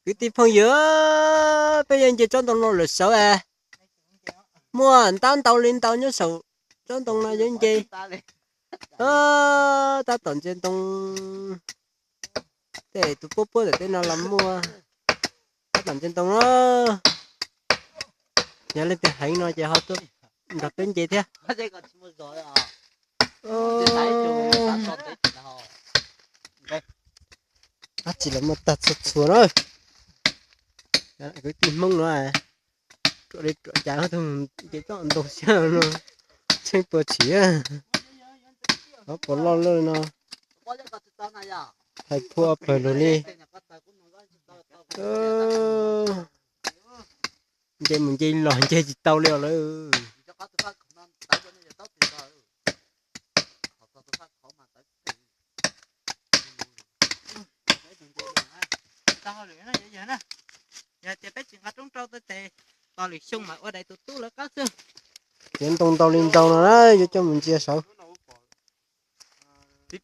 Kwv tij phooj ywg, peb yuav nce tsob ntoo no lawm saud es muaj ntab ntau li ntau nyob saum tsob ntoo no yuav nce. Tab tom ntsia ntoo, tej tus puab puab ntawm tej no los muaj. Tab tom ntsia ntoo na. Yog leej twg heev no ces ho tuaj nrog peb nce thiab. Dab tsi los muaj tag txhua txhua na. Kwv tij Hmoob no ruam li ruam cas tus nce toj ntoo siab no, tsheej puas tshim, puas loj loj no. Hais phua pawg lug li. Nce mus nce los nce tsis tau li os lawm. Yog tias peb tsis nqa roob rau tes, tos lwm xyoo mas ua daim tus tub lawv qab xwb. Txiav ntoo ntau li ntau no na, yuav coj mus ntsia saud. Txiav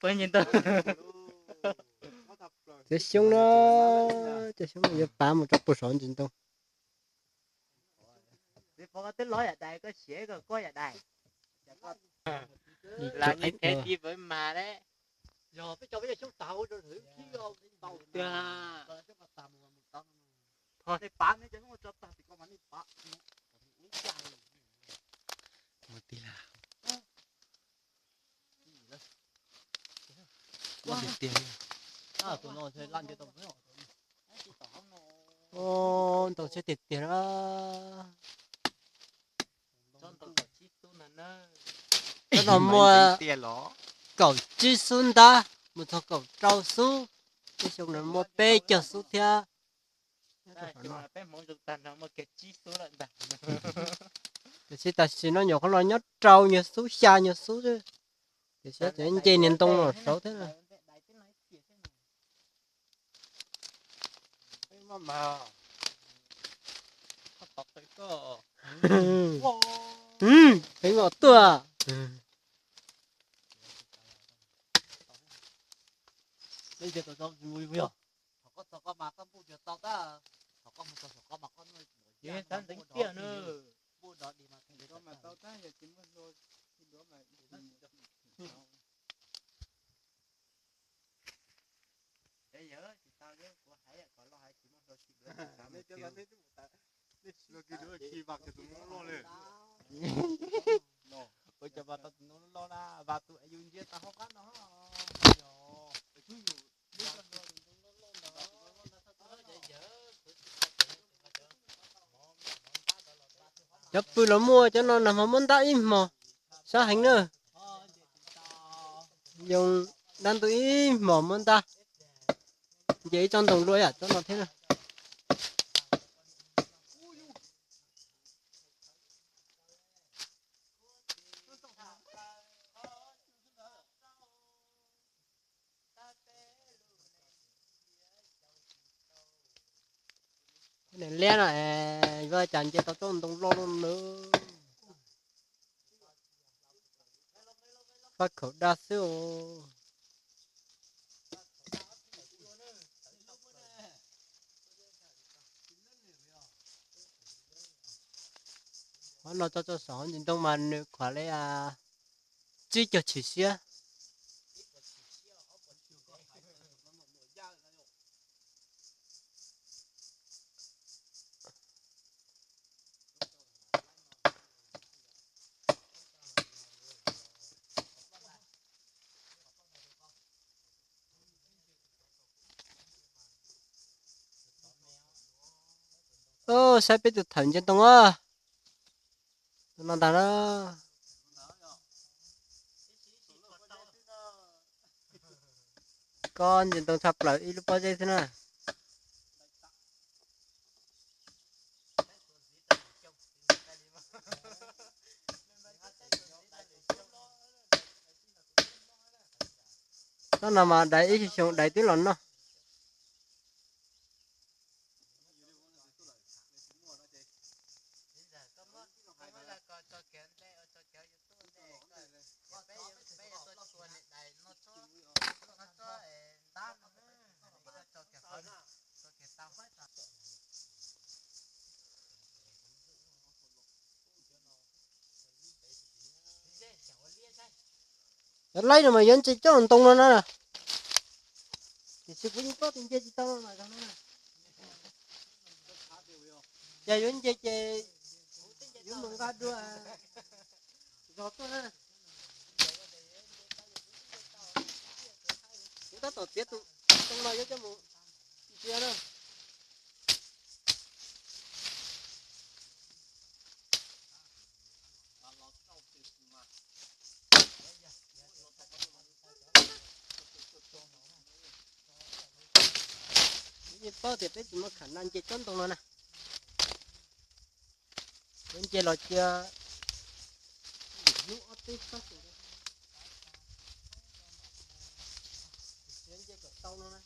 xyoob na, cov xyoob no yuav pav mus rau puag saud ntsis ntoo. Ntau siab tiag tiag. Tsob no muaj kaum tsib xub ntab mus txog kaum rau xub, tej xyoo no muaj peb caug xub thiab. Tiam sis tam sim no nyuam qhuav los nyob rau nyuag xub xya nyuag xub xwb, tiam sis tseem nce niag ntoo los saud thiab. Heev os tuaj. Cov pw los muaj, cov no nag hmo muab ntab ib hmos, sab heev na. Yoo dab ntub ib hmos muab ntab, nce ib tsob ntoo luaj yam tsob no thiab na. Niam liab no, yuav cas nce tau tsob ntoo loj loj na. Faj khaum daj xwb os. Qhov no tso tso saum ntsis ntoo mas nws khuav li tsib caug chim siab. Saib peb tus thawm ntsia ntoo a. Tus no ntag na. Koj ntsia ntoo tshaj plaws ib lub pob zeb xwb na. Tsob no mas dais ib xyoo dais twb los noj. Laib no mas yuav nce coj ntoo no na. Tiam sis kuv yeej paub tias nce tsis tau no mas zog no na. Ces yuav nce ces yuav mus nqa dua zog tuaj na. Kuv tab tom txiav tus ntoo no yuav coj mus ntsia na. Yeej paub tias peb tsis muaj khả năng nce tsob ntoo no na. Yuav nce los cia hnub ob peb sab xyoo, yuav nce kom tau no na.